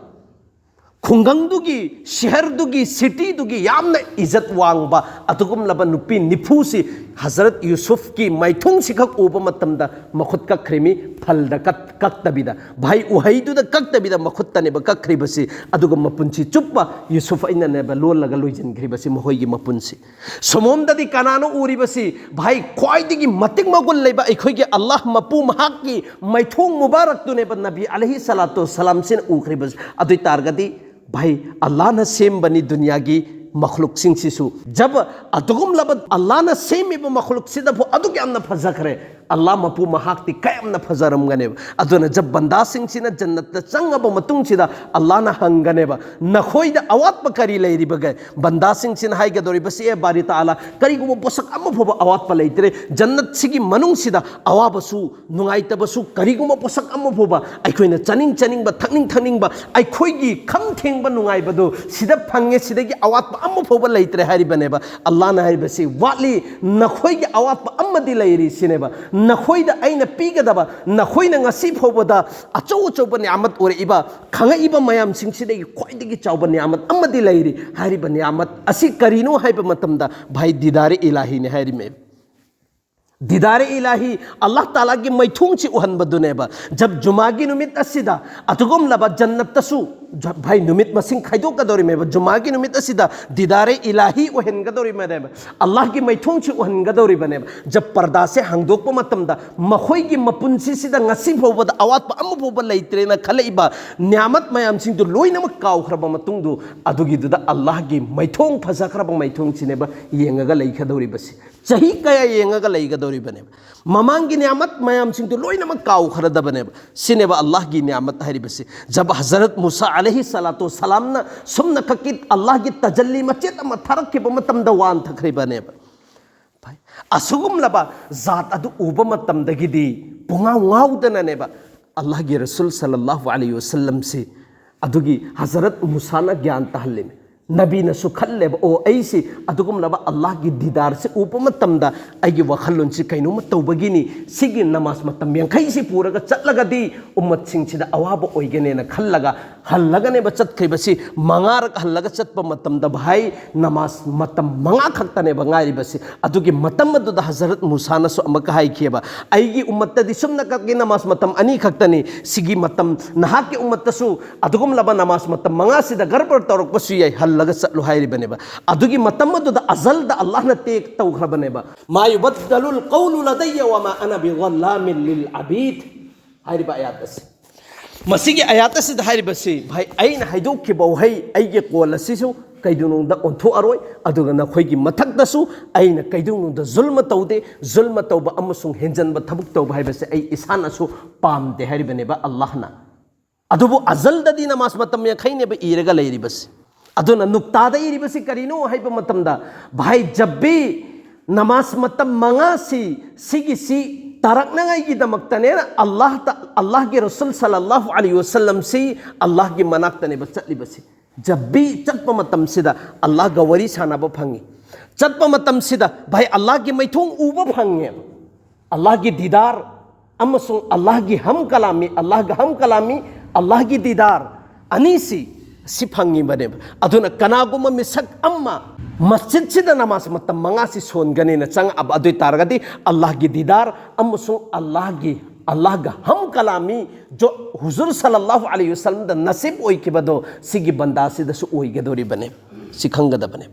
ꯈꯨꯡꯒꯪꯗꯨꯒꯤ, ꯁꯍꯔꯗꯨꯒꯤ, ꯁꯤꯇꯤꯗꯨꯒꯤ ꯌꯥꯝꯅ ꯏꯖꯠ ꯋꯥꯡꯕ ꯑꯗꯨꯒꯨꯝꯂꯕ ꯅꯨꯄꯤ ꯅꯤꯐꯨꯁꯤ ꯍꯖꯔꯠ ꯌꯨꯁꯨꯐꯀꯤ ꯃꯥꯏꯊꯣꯡꯁꯤꯈꯛ ꯎꯕ ꯃꯇꯝꯗ ꯃꯈꯨꯠ ꯀꯛꯈ꯭ꯔꯤꯃꯤ, ꯐꯜꯗ ꯀꯠ-, ꯀꯛꯇꯕꯤꯗ, ꯚꯥꯏ, ꯎꯍꯩꯗꯨꯗ ꯀꯛꯇꯕꯤꯗ ꯃꯈꯨꯠꯇꯅꯦꯕ ꯀꯛꯈ꯭ꯔꯤꯕꯁꯤ꯫ ꯑꯗꯨꯒ ꯃꯄꯨꯟꯁꯤ ꯆꯨꯞꯄ ꯌꯨꯁꯨꯐ ꯑꯩꯅꯅꯦꯕ ꯂꯣꯜꯂꯒ ꯂꯣꯏꯁꯤꯟꯈ꯭ꯔꯤꯕꯁꯤ ꯃꯈꯣꯏꯒꯤ ꯃꯄꯨꯟꯁꯤ꯫ ꯁꯣꯝꯗꯗꯤ ꯀꯅꯥꯅꯣ ꯎꯔꯤꯕꯁꯤ? ꯚꯥꯏ, ꯈ꯭ꯋꯥꯏꯗꯒꯤ ꯃꯇꯤꯛ ꯃꯒꯨꯟ ꯂꯩꯕ ꯑꯩꯈꯣꯏꯒꯤ ꯑꯜꯂꯥꯍ ꯃꯄꯨ ꯃꯍꯥꯛꯀꯤ ꯃꯥꯏꯊꯣꯡ ꯃꯨꯕꯥꯔꯛꯇꯨꯅꯦꯕ ꯅꯕꯤ ꯑꯂꯩꯍꯤ ꯁꯂꯥꯇꯨ ꯁꯂꯥꯝꯁꯤꯅ ꯎꯈ꯭ꯔꯤꯕꯁꯤ꯫ ꯑꯗꯨ ꯑꯣꯏ ꯇꯥꯔꯒꯗꯤ, ꯚꯥꯏ, ꯑꯜꯂꯥꯍꯅ ꯁꯦꯝꯕꯅꯤ ꯗꯨꯅꯤꯌꯥꯒꯤ ꯃꯈꯂꯨꯛꯁꯤꯡꯁꯤꯁꯨ꯫ ꯖꯕ ꯑꯗꯨꯒꯨꯝꯂꯕ ꯑꯜꯂꯥꯍꯅ ꯁꯦꯝꯃꯤꯕ ꯃꯈꯂꯨꯛꯁꯤꯗꯐꯥꯎ ꯑꯗꯨꯛ ꯌꯥꯝꯅ ꯐꯖꯈ꯭ꯔꯦ, ꯑꯜꯂꯥꯍ ꯃꯄꯨ ꯃꯍꯥꯛꯇꯤ ꯀꯌꯥꯝꯅ ꯐꯖꯔꯝꯒꯅꯦꯕ꯫ ꯑꯗꯨꯅ ꯖꯕ ꯕꯟꯗꯥꯁꯤꯡꯁꯤꯅ ꯖꯟꯅꯠꯇ ꯆꯪꯉꯕ ꯃꯇꯨꯡꯁꯤꯗ ꯑꯜꯂꯥꯍꯅ ꯍꯪꯒꯅꯦꯕ, "ꯅꯈꯣꯏꯗ ꯑꯋꯥꯠꯄ ꯀꯔꯤ ꯂꯩꯔꯤꯕꯒꯦ?" ꯕꯟꯗꯥꯁꯤꯡꯁꯤꯅ ꯍꯥꯏꯒꯗꯧꯔꯤꯕꯁꯤ, "ꯑꯦ ꯕꯥꯔꯤ ꯇꯥꯂꯥ, ꯀꯔꯤꯒꯨꯝꯕ ꯄꯣꯠꯁꯛ ꯑꯃ ꯐꯥꯎꯕ ꯑꯋꯥꯠꯄ ꯂꯩꯇ꯭ꯔꯦ꯫ ꯖꯟꯅꯠꯁꯤꯒꯤ ꯃꯅꯨꯡꯁꯤꯗ ꯑꯋꯥꯕꯁꯨ, ꯅꯨꯡꯉꯥꯏꯇꯕꯁꯨ, ꯀꯔꯤꯒꯨꯝꯕ ꯄꯣꯠꯁꯛ ꯑꯃ ꯐꯥꯎꯕ, ꯑꯩꯈꯣꯏꯅ ꯆꯥꯅꯤꯡ ꯆꯥꯅꯤꯡꯕ, ꯊꯛꯅꯤꯡ ꯊꯛꯅꯤꯡꯕ, ꯑꯩꯈꯣꯏꯒꯤ ꯈꯝ ꯊꯦꯡꯕ ꯅꯨꯡꯉꯥꯏꯕꯗꯨ ꯁꯤꯗ ꯐꯪꯉꯦ, ꯁꯤꯗꯒꯤ ꯑꯋꯥꯠꯄ ꯑꯃ ꯐꯥꯎꯕ ꯂꯩꯇ꯭ꯔꯦ" ꯍꯥꯏꯔꯤꯕꯅꯦꯕ꯫ ꯑꯜꯂꯥꯍꯅ ꯍꯥꯏꯔꯤꯕꯁꯤ, "ꯋꯥꯠꯂꯤ, ꯅꯈꯣꯏꯒꯤ ꯑꯋꯥꯠꯄ ꯑꯃꯗꯤ ꯂꯩꯔꯤ" ꯁꯤꯅꯦꯕ꯫ "ꯅꯈꯣꯏꯗ ꯑꯩꯅ ꯄꯤꯒꯗꯕ, ꯅꯈꯣꯏꯅ ꯉꯁꯤ ꯐꯥꯎꯕꯗ ꯑꯆꯧ ꯑꯆꯧꯕ ꯅꯤꯌꯥꯃꯠ ꯑꯣꯏꯔꯛꯏꯕ, ꯈꯪꯉꯛꯏꯕ ꯃꯌꯥꯝꯁꯤꯡꯁꯤꯗꯒꯤ ꯈ꯭ꯋꯥꯏꯗꯒꯤ ꯆꯥꯎꯕ ꯅꯤꯌꯥꯃꯠ ꯑꯃꯗꯤ ꯂꯩꯔꯤ" ꯍꯥꯏꯔꯤꯕ ꯅꯤꯌꯥꯃꯠ ꯑꯁꯤ ꯀꯔꯤꯅꯣ ꯍꯥꯏꯕ ꯃꯇꯝꯗ, ꯚꯥꯏ, ꯗꯤꯗꯥꯔꯦ ꯏꯂꯥꯍꯤꯅꯦ ꯍꯥꯏꯔꯤꯃꯦ꯫ ꯗꯤꯗꯥꯔꯦ ꯏꯂꯥꯍꯤ, ꯑꯜꯂꯥꯍ ꯇꯥꯂꯥꯒꯤ ꯃꯥꯏꯊꯣꯡꯁꯤ ꯎꯍꯟꯕꯗꯨꯅꯦꯕ꯫ ꯖꯕ ꯖꯨꯃꯥꯒꯤ ꯅꯨꯃꯤꯠ ꯑꯁꯤꯗ ꯑꯗꯨꯒꯨꯝꯂꯕ ꯖꯟꯅꯠꯇꯁꯨ, ꯖ-, ꯚꯥꯏ, ꯅꯨꯃꯤꯠ ꯃꯁꯤꯡ ꯈꯥꯏꯗꯣꯛꯀꯗꯧꯔꯤꯃꯦꯕ꯫ ꯖꯨꯃꯥꯒꯤ ꯅꯨꯃꯤꯠ ꯑꯁꯤꯗ ꯗꯤꯗꯥꯔꯦ ꯏꯂꯥꯍꯤ ꯑꯣꯏꯍꯟꯒꯗꯧꯔꯤꯕꯅꯦꯕ꯫ ꯑꯜꯂꯥꯍꯒꯤ ꯃꯥꯏꯊꯣꯡꯁꯤ ꯎꯍꯟꯒꯗꯧꯔꯤꯕꯅꯦꯕ꯫ ꯖꯕ ꯄꯔꯗꯥꯁꯦ ꯍꯥꯡꯗꯣꯛꯄ ꯃꯇꯝꯗ ꯃꯈꯣꯏꯒꯤ ꯃꯄꯨꯟꯁꯤꯁꯤꯗ ꯉꯁꯤ ꯐꯥꯎꯕꯗ ꯑꯋꯥꯠꯄ ꯑꯃ ꯐꯥꯎꯕ ꯂꯩꯇ꯭ꯔꯦꯅ ꯈꯜꯂꯛꯏꯕ ꯅꯤꯌꯥꯃꯠ ꯃꯌꯥꯝꯁꯤꯡꯗꯨ ꯂꯣꯏꯅꯃꯛ ꯀꯥꯎꯈ꯭ꯔꯕ ꯃꯇꯨꯡꯗꯨ, ꯑꯗꯨꯒꯤꯗꯨꯗ ꯑꯜꯂꯥꯍꯒꯤ ꯃꯥꯏꯊꯣꯡ, ꯐꯖꯈ꯭ꯔꯕ ꯃꯥꯏꯊꯣꯡꯁꯤꯅꯦꯕ ꯌꯦꯡꯉꯒ ꯂꯩꯒꯗꯧꯔꯤꯕꯁꯤ꯫ ꯆꯍꯤ ꯀꯌꯥ ꯌꯦꯡꯉꯒ ꯂꯩꯒꯗꯧꯔꯤꯕꯅꯦꯕ? ꯃꯃꯥꯡꯒꯤ ꯅꯤꯌꯥꯃꯠ ꯃꯌꯥꯝꯁꯤꯡꯗꯨ ꯂꯣꯏꯅꯃꯛ ꯀꯥꯎꯈ꯭ꯔꯗꯕꯅꯦꯕ꯫ ꯁꯤꯅꯦꯕ ꯑꯜꯂꯥꯍꯒꯤ ꯅꯤꯌꯥꯃꯠ ꯍꯥꯏꯔꯤꯕꯁꯤ꯫ ꯖꯕ ꯍꯖꯔꯠ ꯃꯨꯁꯥ ꯑꯂꯩꯍꯤ ꯁꯂꯥꯇꯨ ꯁꯂꯥꯝꯅ ꯁꯨꯝꯅ ꯈꯛꯀꯤ ꯑꯜꯂꯥꯍꯒꯤ ꯇꯖꯜꯂꯤ ꯃꯆꯦꯠ ꯑꯃ ꯊꯥꯔꯛꯈꯤꯕ ꯃꯇꯝꯗ ꯋꯥꯟꯊꯈ꯭ꯔꯤꯕꯅꯦꯕ꯫ ꯐꯩ꯫ ꯑꯁꯤꯒꯨꯝꯂꯕ ꯖꯥꯠ ꯑꯗꯨ ꯎꯕ ꯃꯇꯝꯗꯒꯤꯗꯤ ꯄꯨꯡꯉꯥꯎ ꯉꯥꯎꯗꯅꯅꯦꯕ ꯑꯜꯂꯥꯍꯒꯤ ꯔꯁꯨꯜ ꯁꯜꯂꯜꯂꯥꯍꯨ ꯑꯂꯩꯍꯤ ꯋꯁꯜꯂꯝꯁꯤ ꯑꯗꯨꯒꯤ ꯍꯖꯔꯠ ꯃꯨꯁꯥꯅ ꯒ꯭ꯌꯥꯟ ꯇꯥꯍꯜꯂꯤꯃꯤ꯫ ꯅꯕꯤꯅꯁꯨ ꯈꯜꯂꯦꯕ, "ꯑꯣ, ꯑꯩꯁꯤ ꯑꯗꯨꯒꯨꯝꯂꯕ ꯑꯜꯂꯥꯍꯒꯤ ꯗꯤꯗꯥꯔꯁꯤ ꯎꯕ ꯃꯇꯝꯗ ꯑꯩꯒꯤ ꯋꯥꯈꯜꯂꯣꯟꯁꯤ ꯀꯩꯅꯣꯝꯃ ꯇꯧꯕꯒꯤꯅꯤ꯫ ꯁꯤꯒꯤ ꯅꯃꯥꯖ ꯃꯇꯝ ꯌꯥꯡꯈꯩꯁꯤ ꯄꯨꯔꯒ ꯆꯠꯂꯒꯗꯤ ꯎꯝꯃꯠꯁꯤꯡꯁꯤꯗ ꯑꯋꯥꯕ ꯑꯣꯏꯒꯅꯦꯅ" ꯈꯜꯂꯒ ꯍꯜꯂꯒꯅꯦꯕ ꯆꯠꯈ꯭ꯔꯤꯕꯁꯤ꯫ ꯃꯉꯥꯔꯛ ꯍꯜꯂꯒ ꯆꯠꯄ ꯃꯇꯝꯗ, ꯚꯥꯏ, ꯅꯃꯥꯖ ꯃꯇꯝ ꯃꯉꯥ ꯈꯛꯇꯅꯦꯕ ꯉꯥꯏꯔꯤꯕꯁꯤ꯫ ꯑꯗꯨꯒꯤ ꯃꯇꯝ ꯑꯗꯨꯗ ꯍꯖꯔꯠ ꯃꯨꯁꯥꯅꯁꯨ ꯑꯃꯨꯛꯀ ꯍꯥꯏꯈꯤꯑꯕ, "ꯑꯩꯒꯤ ꯎꯝꯃꯠꯇꯗꯤ ꯁꯨꯝꯅ ꯈꯛꯀꯤ ꯅꯃꯥꯖ ꯃꯇꯝ ꯑꯅꯤ ꯈꯛꯇꯅꯤ꯫ ꯁꯤꯒꯤ ꯃꯇꯝ ꯅꯍꯥꯛꯀꯤ ꯎꯝꯃꯠꯇꯁꯨ ꯑꯗꯨꯒꯨꯝꯂꯕ ꯅꯃꯥꯖ ꯃꯇꯝ ꯃꯉꯥꯁꯤꯗ ꯒꯔꯕꯔ ꯇꯧꯔꯛꯄꯁꯨ ꯌꯥꯏ, ꯍꯜꯂꯒ ꯆꯠꯂꯨ" ꯍꯥꯏꯔꯤꯕꯅꯦꯕ꯫ ꯑꯗꯨꯒꯤ ꯃꯇꯝ ꯑꯗꯨꯗ ꯑꯖꯜꯗ ꯑꯜꯂꯥꯍꯅ ꯇꯦꯛ ꯇꯧꯈ꯭ꯔꯕꯅꯦꯕ꯫ "ꯃꯥ ꯌꯨꯕꯗꯂꯨꯜ ꯀꯧꯂꯨ ꯂꯗꯩꯌ ꯋꯃꯥ ꯑꯅ ꯕꯤꯒꯜꯂꯥꯃꯤꯜ ꯂꯤꯜ ꯑꯕꯤꯗ" ꯍꯥꯏꯔꯤꯕ ꯑꯌꯥꯠ ꯑꯁꯤ꯫ ꯃꯁꯤꯒꯤ ꯑꯌꯥꯠ ꯑꯁꯤꯗ ꯍꯥꯏꯔꯤꯕꯁꯤ, ꯚꯥꯏ, ꯑꯩꯅ ꯍꯥꯏꯗꯣꯛꯈꯤꯕ ꯋꯥꯍꯩ, ꯑꯩꯒꯤ ꯀꯣꯜ ꯑꯁꯤꯁꯨ ꯀꯩꯗꯧꯅꯨꯡꯗ ꯑꯣꯟꯊꯣꯛꯑꯔꯣꯏ, ꯑꯗꯨꯒ ꯅꯈꯣꯏꯒꯤ ꯃꯊꯛꯇꯁꯨ ꯑꯩꯅ ꯀꯩꯗꯧꯅꯨꯡꯗ ꯖꯨꯜꯃ ꯇꯧꯗꯦ꯫ ꯖꯨꯜꯃ ꯇꯧꯕ ꯑꯃꯁꯨꯡ ꯍꯦꯟꯖꯟꯕ ꯊꯕꯛ ꯇꯧꯕ ꯍꯥꯏꯕꯁꯦ ꯑꯩ ꯏꯁꯥꯅꯁꯨ ꯄꯥꯝꯗꯦ ꯍꯥꯏꯔꯤꯕꯅꯦꯕ ꯑꯜꯂꯥꯍꯅ꯫ ꯑꯗꯨꯕꯨ ꯑꯖꯜꯗꯗꯤ ꯅꯃꯥꯖ ꯃꯇꯝ ꯌꯥꯡꯈꯩꯅꯦꯕ ꯏꯔꯒ ꯂꯩꯔꯤꯕꯁꯤ꯫ ꯑꯗꯨꯅ ꯅꯨꯛꯇꯥꯗ ꯏꯔꯤꯕꯁꯤ ꯀꯔꯤꯅꯣ ꯍꯥꯏꯕ ꯃꯇꯝꯗ, ꯚꯥꯏ, ꯖꯕꯤ ꯅꯃꯥꯖ ꯃꯇꯝ ꯃꯉꯥꯁꯤ, ꯁꯤꯒꯤꯁꯤ ꯇꯥꯔꯛꯅꯉꯥꯏꯒꯤꯗꯃꯛꯇꯅꯦꯅ ꯑꯜꯂꯥꯍꯇ, ꯑꯜꯂꯥꯍꯒꯤ ꯔꯁꯨꯜ ꯁꯜꯂꯜꯂꯥꯍꯨ ꯑꯂꯩꯍꯤ ꯋꯁꯜꯂꯝꯁꯤ ꯑꯜꯂꯥꯍꯒꯤ ꯃꯅꯥꯛꯇꯅꯦꯕ ꯆꯠꯂꯤꯕꯁꯤ꯫ ꯖꯕꯤ ꯆꯠꯄ ꯃꯇꯝꯁꯤꯗ ꯑꯜꯂꯥꯍꯒ ꯋꯥꯔꯤ ꯁꯥꯟꯅꯕ ꯐꯪꯉꯤ꯫ ꯆꯠꯄ ꯃꯇꯝꯁꯤꯗ, ꯚꯥꯏ, ꯑꯜꯂꯥꯍꯒꯤ ꯃꯥꯏꯊꯣꯡ ꯎꯕ ꯐꯪꯉꯦꯕ꯫ ꯑꯜꯂꯥꯍꯒꯤ ꯗꯤꯗꯥꯔ ꯑꯃꯁꯨꯡ ꯑꯜꯂꯥꯍꯒꯤ ꯍꯝ ꯀꯂꯥꯃꯤ, ꯑꯜꯂꯥꯍꯒ ꯍꯝ ꯀꯂꯥꯃꯤ, ꯑꯜꯂꯥꯍꯒꯤ ꯗꯤꯗꯥꯔ ꯑꯅꯤꯁꯤ ꯁꯤ ꯐꯪꯉꯤꯕꯅꯦꯕ꯫ ꯑꯗꯨꯅ ꯀꯅꯥꯒꯨꯝꯕ ꯃꯤꯁꯛ ꯑꯃ ꯃꯁꯖꯤꯗꯁꯤꯗ ꯅꯃꯥꯖ ꯃꯇꯝ ꯃꯉꯥꯁꯤ ꯁꯣꯟꯒꯅꯦꯅ ꯆꯪꯉꯛꯑꯕ ꯑꯗꯨ ꯑꯣꯏ ꯇꯥꯔꯒꯗꯤ, ꯑꯜꯂꯥꯍꯒꯤ ꯗꯤꯗꯥꯔ ꯑꯃꯁꯨꯡ ꯑꯜꯂꯥꯍꯒꯤ, ꯑꯜꯂꯥꯍꯒ ꯍꯝ ꯀꯂꯥꯃꯤ ꯖꯣ ꯍꯨꯖꯨꯔ ꯁꯜꯂꯜꯂꯥꯍꯨ ꯑꯂꯩꯍꯤ ꯋꯁꯜꯂꯝꯗ ꯅꯁꯤꯕ ꯑꯣꯏꯈꯤꯕꯗꯣ ꯁꯤꯒꯤ ꯕꯟꯗꯥꯁꯤꯗꯁꯨ ꯑꯣꯏꯒꯗꯧꯔꯤꯕꯅꯦ꯫ ꯁꯤ ꯈꯪꯒꯗꯕꯅꯦ꯫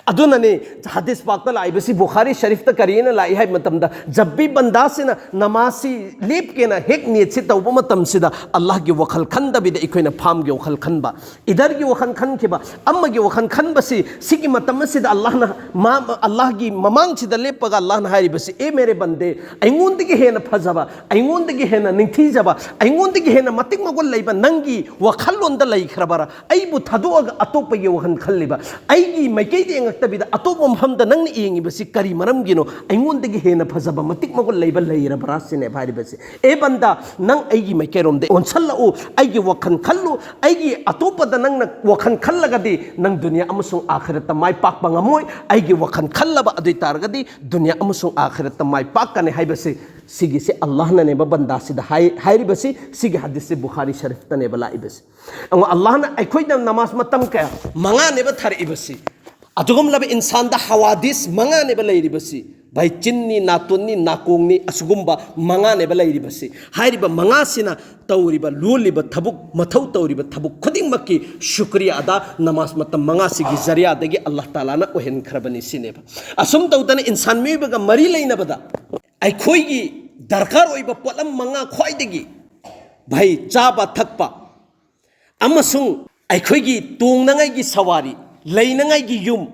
ꯑꯗꯨꯅꯅꯦ ꯍꯗꯤꯁ ꯄꯥꯛꯇ ꯂꯥꯛꯏꯕꯁꯤ, ꯕꯨꯈꯥꯔꯤ ꯁꯔꯤꯐꯇ ꯀꯔꯤꯅ ꯂꯥꯛꯏ ꯍꯥꯏꯕ ꯃꯇꯝꯗ, ꯖꯕꯤ ꯕꯟꯗꯥꯁꯤꯅ ꯅꯃꯥꯖꯁꯤ ꯂꯦꯞꯀꯦꯅ ꯍꯦꯛ ꯅꯤꯌꯠꯁꯤ ꯇꯧꯕ ꯃꯇꯝꯁꯤꯗ ꯑꯜꯂꯥꯍꯒꯤ ꯋꯥꯈꯜ ꯈꯟꯗꯕꯤꯗ ꯑꯩꯈꯣꯏꯅ ꯐꯥꯝꯒꯤ ꯋꯥꯈꯜ ꯈꯟꯕ, ꯏꯗꯔꯒꯤ ꯋꯥꯈꯜ ꯈꯟꯈꯤꯕ, ꯑꯃꯒꯤ ꯋꯥꯈꯜ ꯈꯟꯕꯁꯤ, ꯁꯤꯒꯤ ꯃꯇꯝ ꯑꯁꯤꯗ ꯑꯜꯂꯥꯍꯅ ꯃꯥ-, ꯑꯜꯂꯥꯍꯒꯤ ꯃꯃꯥꯡꯁꯤꯗ ꯂꯦꯞꯄꯒ ꯑꯜꯂꯥꯍꯅ ꯍꯥꯏꯔꯤꯕꯁꯤ, "ꯑꯦ ꯃꯦꯔꯦ ꯕꯟꯗꯦ, ꯑꯩꯉꯣꯟꯗꯒꯤ ꯍꯦꯟꯅ ꯐꯖꯕ, ꯑꯩꯉꯣꯟꯗꯒꯤ ꯍꯦꯟꯅ ꯅꯤꯡꯊꯤꯖꯕ, ꯑꯩꯉꯣꯟꯗꯒꯤ ꯍꯦꯟꯅ ꯃꯇꯤꯛ ꯃꯒꯨꯟ ꯂꯩꯕ ꯅꯪꯒꯤ ꯋꯥꯈꯜꯂꯣꯟꯗ ꯂꯩꯈ꯭ꯔꯕꯔꯥ? ꯑꯩꯕꯨ ꯊꯥꯗꯣꯛꯑꯒ ꯑꯇꯣꯞꯄꯒꯤ ꯋꯥꯈꯜ ꯈꯜꯂꯤꯕ, ꯑꯩꯒꯤ ꯃꯥꯏꯀꯩꯗ ꯌꯦꯡꯉꯛꯇꯕꯤꯗ ꯑꯇꯣꯞꯄ ꯃꯐꯝꯗ ꯅꯪꯅ ꯌꯦꯡꯉꯤꯕꯁꯤ ꯀꯔꯤ ꯃꯔꯝꯒꯤꯅꯣ? ꯑꯩꯉꯣꯟꯗꯒꯤ ꯍꯦꯟꯅ ꯐꯖꯕ, ꯃꯇꯤꯛ ꯃꯒꯨꯟ ꯂꯩꯕ ꯂꯩꯔꯕ꯭ꯔꯥ?" ꯁꯤꯅꯦꯕ ꯍꯥꯏꯔꯤꯕꯁꯤ꯫ "ꯑꯦ ꯕꯟꯗꯥ, ꯅꯪ ꯑꯩꯒꯤ ꯃꯥꯏꯀꯩꯔꯣꯝꯗ ꯑꯣꯟꯁꯜꯂꯛꯎ, ꯑꯩꯒꯤ ꯋꯥꯈꯜ ꯈꯜꯂꯨ, ꯑꯩꯒꯤ ꯑꯇꯣꯞꯄꯗ ꯅꯪꯅ ꯋꯥꯈꯜ ꯈꯜꯂꯒꯗꯤ ꯅꯪ ꯗꯨꯅꯤꯌꯥ ꯑꯃꯁꯨꯡ ꯑꯥꯈꯤꯔꯠꯇ ꯃꯥꯏ ꯄꯥꯛꯄ ꯉꯝꯃꯣꯏ, ꯑꯩꯒꯤ ꯋꯥꯈꯜ ꯈꯜꯂꯕ ꯑꯗꯨ ꯑꯣꯏ ꯇꯥꯔꯒꯗꯤ ꯗꯨꯅꯤꯌꯥ ꯑꯃꯁꯨꯡ ꯑꯥꯈꯤꯔꯠꯇ ꯃꯥꯏ ꯄꯥꯛꯀꯅꯤ" ꯍꯥꯏꯕꯁꯤ, ꯁꯤꯒꯤꯁꯤ ꯑꯜꯂꯥꯍꯅꯅꯦꯕ ꯕꯟꯗꯥꯁꯤꯗ ꯍꯥꯏ-, ꯍꯥꯏꯔꯤꯕꯁꯤ꯫ ꯁꯤꯒꯤ ꯍꯗꯤꯁꯁꯤ ꯕꯨꯈꯥꯔꯤ ꯁꯔꯤꯐꯇꯅꯦꯕ ꯂꯥꯛꯏꯕꯁꯤ꯫ ꯑꯗꯨꯒ ꯑꯜꯂꯥꯍꯅ ꯑꯩꯈꯣꯏꯗ ꯅꯃꯥꯖ ꯃꯇꯝ ꯀꯌꯥ ꯃꯉꯥꯅꯦꯕ ꯊꯥꯔꯛꯏꯕꯁꯤ꯫ ꯑꯗꯨꯒꯨꯝꯂꯕ ꯏꯟꯁꯥꯟꯗ ꯍꯋꯥꯗꯤꯁ ꯃꯉꯥꯅꯦꯕ ꯂꯩꯔꯤꯕꯁꯤ꯫ ꯚꯥꯏ, ꯆꯤꯟꯅꯤ, ꯅꯥꯇꯣꯟꯅꯤ, ꯅꯥꯀꯣꯡꯅꯤ, ꯑꯁꯤꯒꯨꯝꯕ ꯃꯉꯥꯅꯦꯕ ꯂꯩꯔꯤꯕꯁꯤ꯫ ꯍꯥꯏꯔꯤꯕ ꯃꯉꯥꯁꯤꯅ ꯇꯧꯔꯤꯕ, ꯂꯣꯜꯂꯤꯕ ꯊꯕꯛ, ꯃꯊꯧ ꯇꯧꯔꯤꯕ ꯊꯕꯛ ꯈꯨꯗꯤꯡꯃꯛꯀꯤ ꯁꯨꯀ꯭ꯔꯤꯌꯥ ꯑꯗꯥ ꯅꯃꯥꯖ ꯃꯇꯝ ꯃꯉꯥꯁꯤꯒꯤ ꯖꯔꯤꯌꯥꯗꯒꯤ ꯑꯜꯂꯥꯍ ꯇꯥꯂꯥꯅ ꯑꯣꯏꯍꯟꯈ꯭ꯔꯕꯅꯤ ꯁꯤꯅꯦꯕ꯫ ꯑꯁꯨꯝ ꯇꯧꯗꯅ ꯏꯟꯁꯥꯟ ꯃꯤꯑꯣꯏꯕꯒ ꯃꯔꯤ ꯂꯩꯅꯕꯗ ꯑꯩꯈꯣꯏꯒꯤ ꯗꯔꯀꯥꯔ ꯑꯣꯏꯕ ꯄꯣꯠꯂꯝ ꯃꯉꯥ ꯈ꯭ꯋꯥꯏꯗꯒꯤ, ꯚꯥꯏ, ꯆꯥꯕ ꯊꯛꯄ ꯑꯃꯁꯨꯡ ꯑꯩꯈꯣꯏꯒꯤ ꯇꯣꯡꯅꯉꯥꯏꯒꯤ ꯁꯋꯥꯔꯤ, ꯂꯩꯅꯉꯥꯏꯒꯤ ꯌꯨꯝ,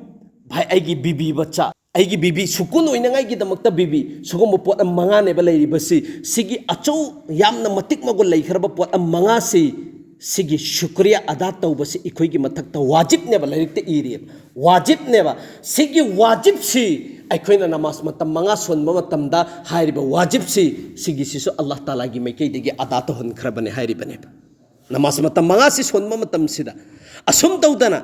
ꯚꯥꯏ, ꯑꯩꯒꯤ ꯕꯤꯕꯤ ꯕꯆꯥ, ꯑꯩꯒꯤ ꯕꯤꯕꯤ ꯁꯨꯀꯨꯟ ꯑꯣꯏꯅꯉꯥꯏꯒꯤꯗꯃꯛꯇ ꯕꯤꯕꯤ, ꯁꯤꯒꯨꯝꯕ ꯄꯣꯠꯂꯝ ꯃꯉꯥꯅꯦꯕ ꯂꯩꯔꯤꯕꯁꯤ꯫ ꯁꯤꯒꯤ ꯑꯆꯧ-, ꯌꯥꯝꯅ ꯃꯇꯤꯛ ꯃꯒꯨꯟ ꯂꯩꯈ꯭ꯔꯕ ꯄꯣꯠꯂꯝ ꯃꯉꯥꯁꯤ, ꯁꯤꯒꯤ ꯁꯨꯀ꯭ꯔꯤꯌꯥ ꯑꯗꯥ ꯇꯧꯕꯁꯤ ꯑꯩꯈꯣꯏꯒꯤ ꯃꯊꯛꯇ ꯋꯥꯖꯤꯕꯅꯦꯕ, ꯂꯥꯏꯔꯤꯛꯇ ꯏꯔꯤꯑꯕ, ꯋꯥꯖꯤꯕꯅꯦꯕ꯫ ꯁꯤꯒꯤ ꯋꯥꯖꯤꯕꯁꯤ ꯑꯩꯈꯣꯏꯅ ꯅꯃꯥꯖ ꯃꯇꯝ ꯃꯉꯥ ꯁꯣꯟꯕ ꯃꯇꯝꯗ ꯍꯥꯏꯔꯤꯕ ꯋꯥꯖꯤꯕꯁꯤ, ꯁꯤꯒꯤꯁꯤꯁꯨ ꯑꯜꯂꯥꯍ ꯇꯥꯂꯥꯒꯤ ꯃꯥꯏꯀꯩꯗꯒꯤ ꯑꯗꯥ ꯇꯧꯍꯟꯈ꯭ꯔꯕꯅꯦ ꯍꯥꯏꯔꯤꯕꯅꯦꯕ꯫ ꯅꯃꯥꯖ ꯃꯇꯝ ꯃꯉꯥꯁꯤ ꯁꯣꯟꯕ ꯃꯇꯝꯁꯤꯗ, ꯑꯁꯨꯝ ꯇꯧꯗꯅ,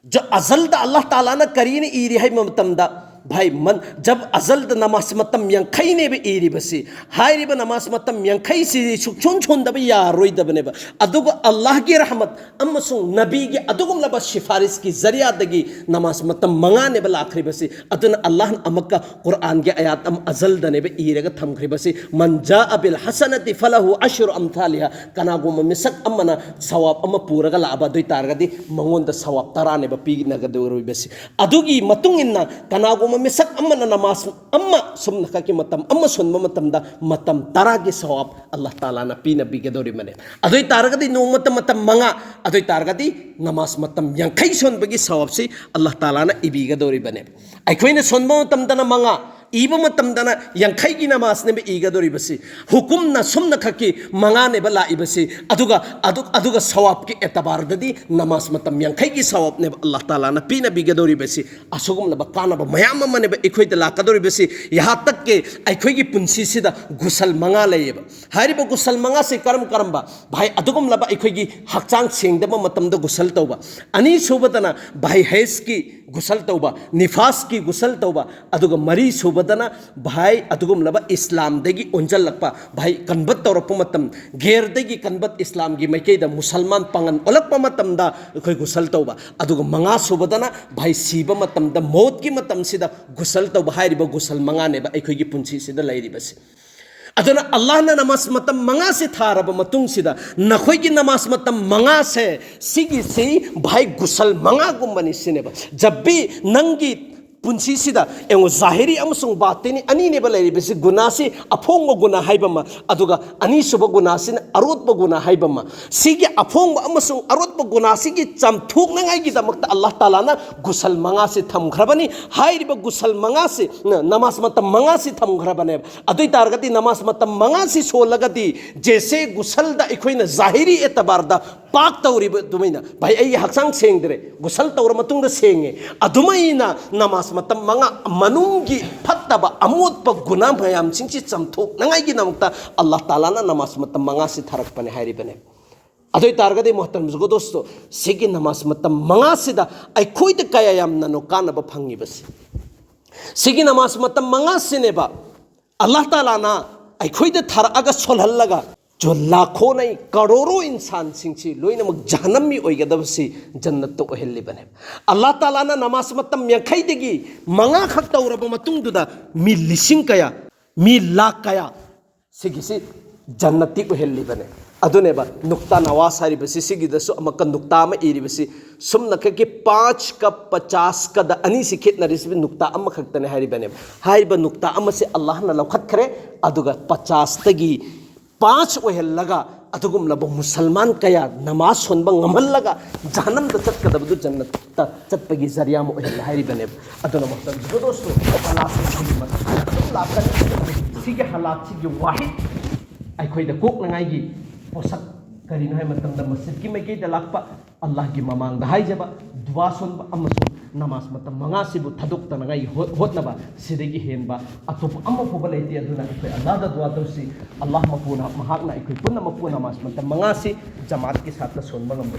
ꯖ-, ꯑꯖꯜꯗ ꯑꯜꯂꯥꯍ ꯇꯥꯂꯥꯅ ꯀꯔꯤꯅ ꯏꯔꯤ ꯍꯥꯏꯕ ꯃꯇꯝꯗ, ꯚꯥꯏ, ꯃꯟ ꯖꯕ ꯑꯖꯜꯗ ꯅꯃꯥꯖ ꯃꯇꯝ ꯌꯥꯡꯈꯩꯅꯦꯕ ꯏꯔꯤꯕꯁꯤ꯫ ꯍꯥꯏꯔꯤꯕ ꯅꯃꯥꯖ ꯃꯇꯝ ꯌꯥꯡꯈꯩꯁꯤ ꯁꯨꯛꯁꯣꯟ ꯁꯣꯟꯗꯕ ꯌꯥꯔꯣꯏꯗꯕꯅꯦꯕ꯫ ꯑꯗꯨꯒ ꯑꯜꯂꯥꯍꯒꯤ ꯔꯍꯃꯠ ꯑꯃꯁꯨꯡ ꯅꯕꯤꯒꯤ ꯑꯗꯨꯒꯨꯝꯂꯕ ꯁꯤꯐꯥꯔꯤꯁꯀꯤ ꯖꯔꯤꯌꯥꯗꯒꯤ ꯅꯃꯥꯖ ꯃꯇꯝ ꯃꯉꯥꯅꯦꯕ ꯂꯥꯛꯈ꯭ꯔꯤꯕꯁꯤ꯫ ꯑꯗꯨꯅ ꯑꯜꯂꯥꯍꯅ ꯑꯃꯨꯛꯀ ꯀꯨꯔꯥꯟꯒꯤ ꯑꯌꯥꯠ ꯑꯃ ꯑꯖꯜꯗꯅꯦꯕ ꯏꯔꯒ ꯊꯝꯈ꯭ꯔꯤꯕꯁꯤ, "ꯃꯟ ꯖꯥꯑ ꯕꯤꯜ ꯍꯁꯅꯥꯇꯤ ꯐꯂꯍꯨ ꯑꯁ꯭ꯔꯨ ꯑꯝꯊꯥꯂꯤꯍꯥ", ꯀꯅꯥꯒꯨꯝꯕ ꯃꯤꯁꯛ ꯑꯃꯅ ꯁꯋꯥꯕ ꯑꯃ ꯄꯨꯔꯒ ꯂꯥꯛꯑꯕ ꯑꯗꯨ ꯑꯣꯏ ꯇꯥꯔꯒꯗꯤ ꯃꯉꯣꯟꯗ ꯁꯋꯥꯕ ꯇꯔꯥꯅꯦꯕ ꯄꯤꯅꯒꯗꯧꯔꯤꯕꯁꯤ꯫ ꯑꯗꯨꯒꯤ ꯃꯇꯨꯡ ꯏꯟꯅ ꯀꯅꯥꯒꯨꯝꯕ ꯃꯤꯁꯛ ꯑꯃꯅ ꯅꯃꯥꯖ ꯑꯃ ꯁꯨꯝꯅꯈꯛꯀꯤ ꯃꯇꯝ ꯑꯃ ꯁꯣꯟꯕ ꯃꯇꯝꯗ ꯃꯇꯝ ꯇꯔꯥꯒꯤ ꯁꯋꯥꯕ ꯑꯜꯂꯥꯍ ꯇꯥꯂꯥꯅ ꯄꯤꯅꯕꯤꯒꯗꯧꯔꯤꯕꯅꯦ꯫ ꯑꯗꯨ ꯑꯣꯏ ꯇꯥꯔꯒꯗꯤ ꯅꯣꯡꯃꯇ ꯃꯇꯝ ꯃꯉꯥ, ꯑꯗꯨ ꯑꯣꯏ ꯇꯥꯔꯒꯗꯤ ꯅꯃꯥꯖ ꯃꯇꯝ ꯌꯥꯡꯈꯩ ꯁꯣꯟꯕꯒꯤ ꯁꯋꯥꯕꯁꯤ ꯑꯜꯂꯥꯍ ꯇꯥꯂꯥꯅ ꯏꯕꯤꯒꯗꯧꯔꯤꯕꯅꯦ꯫ ꯑꯩꯈꯣꯏꯅ ꯁꯣꯟꯕ ꯃꯇꯝꯗꯅ ꯃꯉꯥ, ꯏꯕ ꯃꯇꯝꯗꯅ ꯌꯥꯡꯈꯩꯒꯤ ꯅꯃꯥꯖꯅꯦꯕ ꯏꯒꯗꯧꯔꯤꯕꯁꯤ꯫ ꯍꯨꯀꯨꯝꯅ ꯁꯨꯝꯅꯈꯛꯀꯤ ꯃꯉꯥꯅꯦꯕ ꯂꯥꯛꯏꯕꯁꯤ, ꯑꯗꯨꯒ, ꯑꯗꯨ-, ꯑꯗꯨꯒ ꯁꯋꯥꯕꯀꯤ ꯑꯦꯇꯕꯥꯔꯗꯗꯤ ꯅꯃꯥꯖ ꯃꯇꯝ ꯌꯥꯡꯈꯩꯒꯤ ꯁꯋꯥꯕꯅꯦꯕ ꯑꯜꯂꯥꯍ ꯇꯥꯂꯥꯅ ꯄꯤꯅꯕꯤꯒꯗꯧꯔꯤꯕꯁꯤ꯫ ꯑꯁꯤꯒꯨꯝꯂꯕ ꯀꯥꯟꯅꯕ ꯃꯌꯥꯝ ꯑꯃꯅꯦꯕ ꯑꯩꯈꯣꯏꯗ ꯂꯥꯛꯀꯗꯧꯔꯤꯕꯁꯤ꯫ ꯌꯍꯥ ꯇꯛ ꯀꯦ ꯑꯩꯈꯣꯏꯒꯤ ꯄꯨꯟꯁꯤꯁꯤꯗ ꯒꯨꯁꯜ ꯃꯉꯥ ꯂꯩꯌꯦꯕ꯫ ꯍꯥꯏꯔꯤꯕ ꯒꯨꯁꯜ ꯃꯉꯥꯁꯤ ꯀꯔꯝ ꯀꯔꯝꯕ? ꯚꯥꯏ, ꯑꯗꯨꯒꯨꯝꯂꯕ ꯑꯩꯈꯣꯏꯒꯤ ꯍꯛꯆꯥꯡ ꯁꯦꯡꯗꯕ ꯃꯇꯝꯗ ꯒꯨꯁꯜ ꯇꯧꯕ꯫ ꯑꯅꯤꯁꯨꯕꯗꯅ, ꯚꯥꯏ, ꯍꯩꯁꯀꯤ ꯒꯨꯁꯜ ꯇꯧꯕ, ꯅꯤꯐꯥꯁꯀꯤ ꯒꯨꯁꯜ ꯇꯧꯕ, ꯑꯗꯨꯒ ꯃꯔꯤꯁꯨꯕꯗꯅ, ꯚꯥꯏ, ꯑꯗꯨꯒꯨꯝꯂꯕ ꯏꯁꯂꯥꯝꯗꯒꯤ ꯑꯣꯟꯁꯤꯜꯂꯛꯄ, ꯚꯥꯏ, ꯀꯟꯚꯔꯠ ꯇꯧꯔꯛꯄ ꯃꯇꯝ, ꯒꯦꯔꯗꯒꯤ ꯀꯟꯚꯔꯠ ꯏꯁꯂꯥꯝꯒꯤ ꯃꯥꯏꯀꯩꯗ ꯃꯨꯁꯜꯃꯥꯟ ꯄꯥꯡꯒꯟ ꯑꯣꯜꯂꯛꯄ ꯃꯇꯝꯗ ꯑꯩꯈꯣꯏ ꯒꯨꯁꯜ ꯇꯧꯕ, ꯑꯗꯨꯒ ꯃꯉꯥꯁꯨꯕꯗꯅ, ꯚꯥꯏ, ꯁꯤꯕ ꯃꯇꯝꯗ, ꯃꯧꯠꯀꯤ ꯃꯇꯝꯁꯤꯗ ꯒꯨꯁꯜ ꯇꯧꯕ꯫ ꯍꯥꯏꯔꯤꯕ ꯒꯨꯁꯜ ꯃꯉꯥꯅꯦꯕ ꯑꯩꯈꯣꯏꯒꯤ ꯄꯨꯟꯁꯤꯁꯤꯗ ꯂꯩꯔꯤꯕꯁꯤ꯫ ꯑꯗꯨꯅ ꯑꯜꯂꯥꯍꯅ ꯅꯃꯥꯖ ꯃꯇꯝ ꯃꯉꯥꯁꯤ ꯊꯥꯔꯕ ꯃꯇꯨꯡꯁꯤꯗ, ꯅꯈꯣꯏꯒꯤ ꯅꯃꯥꯖ ꯃꯇꯝ ꯃꯉꯥꯁꯦ, ꯁꯤꯒꯤꯁꯤ, ꯚꯥꯏ, ꯒꯨꯁꯜ ꯃꯉꯥꯒꯨꯝꯕꯅꯤ ꯁꯤꯅꯦꯕ꯫ ꯖꯕ ꯚꯤ ꯅꯪꯒꯤ ꯄꯨꯟꯁꯤꯁꯤꯗ ꯌꯦꯡꯉꯨ, ꯖꯥꯍꯤꯔꯤ ꯑꯃꯁꯨꯡ ꯕꯥꯇꯤꯅꯤ ꯑꯅꯤꯅꯦꯕ ꯂꯩꯔꯤꯕꯁꯤ꯫ ꯒꯨꯅꯥꯁꯤ ꯑꯐꯣꯡꯕ ꯒꯨꯅꯥ ꯍꯥꯏꯕ ꯑꯃ, ꯑꯗꯨꯒ ꯑꯅꯤꯁꯨꯕ ꯒꯨꯅꯥꯁꯤꯅ ꯑꯔꯣꯠꯄ ꯒꯨꯅꯥ ꯍꯥꯏꯕ ꯑꯃ꯫ ꯁꯤꯒꯤ ꯑꯐꯣꯡꯕ ꯑꯃꯁꯨꯡ ꯑꯔꯣꯠꯄ ꯒꯨꯅꯥꯁꯤꯒꯤ ꯆꯥꯝꯊꯣꯛꯅꯉꯥꯏꯒꯤꯗꯃꯛꯇ ꯑꯜꯂꯥꯍ ꯇꯥꯂꯥꯅ ꯒꯨꯁꯜ ꯃꯉꯥꯁꯤ ꯊꯝꯈ꯭ꯔꯕꯅꯤ꯫ ꯍꯥꯏꯔꯤꯕ ꯒꯨꯁꯜ ꯃꯉꯥꯁꯤ, ꯅ-, ꯅꯃꯥꯖ ꯃꯇꯝ ꯃꯉꯥꯁꯤ ꯊꯝꯈ꯭ꯔꯕꯅꯦꯕ꯫ ꯑꯗꯨ ꯑꯣꯏ ꯇꯥꯔꯒꯗꯤ ꯅꯃꯥꯖ ꯃꯇꯝ ꯃꯉꯥꯁꯤ ꯁꯣꯜꯂꯒꯗꯤ, ꯖꯦꯁꯦ ꯒꯨꯁꯜꯗ ꯑꯩꯈꯣꯏꯅ ꯖꯥꯍꯤꯔꯤ ꯑꯦꯇꯕꯥꯔꯗ ꯄꯥꯛ ꯇꯧꯔꯤꯕ ꯑꯗꯨꯃꯥꯏꯅ, ꯚꯥꯏ, ꯑꯩꯒꯤ ꯍꯛꯆꯥꯡ ꯁꯦꯡꯗ꯭ꯔꯦ, ꯒꯨꯁꯜ ꯇꯧꯔ ꯃꯇꯨꯡꯗ ꯁꯦꯡꯉꯦ, ꯑꯗꯨꯃꯥꯏꯅ ꯅꯃꯥꯖ ꯃꯇꯝ ꯃꯉꯥ ꯃꯅꯨꯡꯒꯤ ꯐꯠꯇꯕ ꯑꯃꯣꯠꯄ ꯒꯨꯅꯥ ꯃꯌꯥꯝꯁꯤꯡꯁꯤ ꯆꯥꯝꯊꯣꯛꯅꯉꯥꯏꯒꯤꯗꯃꯛꯇ ꯑꯜꯂꯥꯍ ꯇꯥꯂꯥꯅ ꯅꯃꯥꯖ ꯃꯇꯝ ꯃꯉꯥꯁꯤ ꯊꯥꯔꯛꯄꯅꯦ ꯍꯥꯏꯔꯤꯕꯅꯦ꯫ ꯑꯗꯨ ꯑꯣꯏ ꯇꯥꯔꯒꯗꯤ, ꯃꯣꯍꯇꯔꯝ ꯖꯨꯒꯣ ꯗꯣꯁꯇꯣ, ꯁꯤꯒꯤ ꯅꯃꯥꯖ ꯃꯇꯝ ꯃꯉꯥꯁꯤꯗ ꯑꯩꯈꯣꯏꯗ ꯀꯌꯥ ꯌꯥꯝꯅꯅꯣ ꯀꯥꯟꯅꯕ ꯐꯪꯉꯤꯕꯁꯤ? ꯁꯤꯒꯤ ꯅꯃꯥꯖ ꯃꯇꯝ ꯃꯉꯥꯁꯤꯅꯦꯕ ꯑꯜꯂꯥꯍ ꯇꯥꯂꯥꯅ ꯑꯩꯈꯣꯏꯗ ꯊꯥꯔꯛꯑꯒ ꯁꯣꯜꯍꯜꯂꯒ ꯖꯣ ꯂꯥꯈꯣ ꯅꯩ ꯀꯔꯣꯔꯣ ꯏꯟꯁꯥꯟꯁꯤꯡꯁꯤ ꯂꯣꯏꯅꯃꯛ ꯖꯍꯟꯅꯝꯃꯤ ꯑꯣꯏꯒꯗꯕꯁꯤ ꯖꯟꯅꯠꯇ ꯑꯣꯏꯍꯜꯂꯤꯕꯅꯦꯕ꯫ ꯑꯜꯂꯥꯍ ꯇꯥꯂꯥꯅ ꯅꯃꯥꯖ ꯃꯇꯝ ꯌꯥꯡꯈꯩꯗꯒꯤ ꯃꯉꯥꯈꯛ ꯇꯧꯔꯕ ꯃꯇꯨꯡꯗꯨꯗ ꯃꯤ ꯂꯤꯁꯤꯡ ꯀꯌꯥ, ꯃꯤ ꯂꯥꯈ ꯀꯌꯥ ꯁꯤꯒꯤꯁꯤ ꯖꯟꯅꯠꯇꯤ ꯑꯣꯏꯍꯜꯂꯤꯕꯅꯦ꯫ ꯑꯗꯨꯅꯦꯕ ꯅꯨꯛꯇꯥ ꯅꯋꯥꯁ ꯍꯥꯏꯔꯤꯕꯁꯤ꯫ ꯁꯤꯒꯤꯗꯁꯨ ꯑꯃꯨꯛꯀ ꯅꯨꯛꯇꯥ ꯑꯃ ꯏꯔꯤꯕꯁꯤ, ꯁꯨꯝꯅꯈꯛꯀꯤ ꯄꯥꯟꯆ ꯀ ꯄꯆꯥꯁ ꯀꯗ ꯑꯅꯤꯁꯤ ꯈꯦꯠꯅꯔꯤꯁꯤꯕꯨ ꯅꯨꯛꯇꯥ ꯑꯃꯈꯛꯇꯅꯦ ꯍꯥꯏꯔꯤꯕꯅꯦꯕ꯫ ꯍꯥꯏꯔꯤꯕ ꯅꯨꯛꯇꯥ ꯑꯃꯁꯦ ꯑꯜꯂꯥꯍꯅ ꯂꯧꯈꯠꯈ꯭ꯔꯦ, ꯑꯗꯨꯒ ꯄꯆꯥꯁꯇꯒꯤ ꯄꯥꯟꯆ ꯑꯣꯏꯍꯜꯂꯒ ꯑꯗꯨꯒꯨꯝꯂꯕ ꯃꯨꯁꯜꯃꯥꯟ ꯀꯌꯥ ꯅꯃꯥꯖ ꯁꯣꯟꯕ ꯉꯝꯍꯜꯂꯒ ꯖꯍꯟꯅꯝꯗ ꯆꯠꯀꯗꯕꯗꯨ ꯖꯟꯅꯠꯇ ꯆꯠꯄꯒꯤ ꯖꯔꯤꯌꯥ ꯑꯃ ꯑꯣꯏꯍꯜꯂꯦ ꯍꯥꯏꯔꯤꯕꯅꯦꯕ꯫ ꯑꯗꯨꯅ ꯃꯇꯝꯗꯨꯗꯁꯨ ꯍꯂꯥꯛꯁꯤꯡ ꯁꯤꯒꯤ ꯃꯊꯛꯇ ꯑꯗꯨꯝ ꯂꯥꯛꯀꯅꯤ꯫ ꯁꯤꯒꯤ ꯍꯂꯥꯛꯁꯤꯒꯤ ꯋꯥꯍꯤꯗ ꯑꯩꯈꯣꯏꯗ ꯀꯣꯛꯅꯉꯥꯏꯒꯤ ꯄꯣꯠꯁꯛ ꯀꯔꯤꯅꯣ ꯍꯥꯏꯕ ꯃꯇꯝꯗ, ꯃꯁꯖꯤꯗꯀꯤ ꯃꯥꯏꯀꯩꯗ ꯂꯥꯛꯄ, ꯑꯜꯂꯥꯍꯒꯤ ꯃꯃꯥꯡꯗ ꯍꯥꯏꯖꯕ, ꯗꯨꯋꯥ ꯁꯣꯟꯕ ꯑꯃꯁꯨꯡ ꯅꯃꯥꯖ ꯃꯇꯝ ꯃꯉꯥꯁꯤꯕꯨ ꯊꯥꯗꯣꯛꯇꯅꯉꯥꯏꯒꯤ ꯍꯣꯠ-, ꯍꯣꯠꯅꯕ, ꯁꯤꯗꯒꯤ ꯍꯦꯟꯕ ꯑꯇꯣꯞꯄ ꯑꯃ ꯐꯥꯎꯕ ꯂꯩꯇꯦ꯫ ꯑꯗꯨꯅ ꯑꯩꯈꯣꯏ ꯑꯜꯂꯥꯍꯗ ꯗꯨꯋꯥ ꯇꯧꯁꯤ, ꯑꯜꯂꯥꯍ ꯃꯄꯨꯅ, ꯃꯍꯥꯛꯅ ꯑꯩꯈꯣꯏ ꯄꯨꯝꯅꯃꯛꯄꯨ ꯅꯃꯥꯖ ꯃꯇꯝ ꯃꯉꯥꯁꯤ ꯖꯃꯥꯠꯀꯤ ꯁꯥꯠꯇ ꯁꯣꯟꯕ ꯉꯝꯕ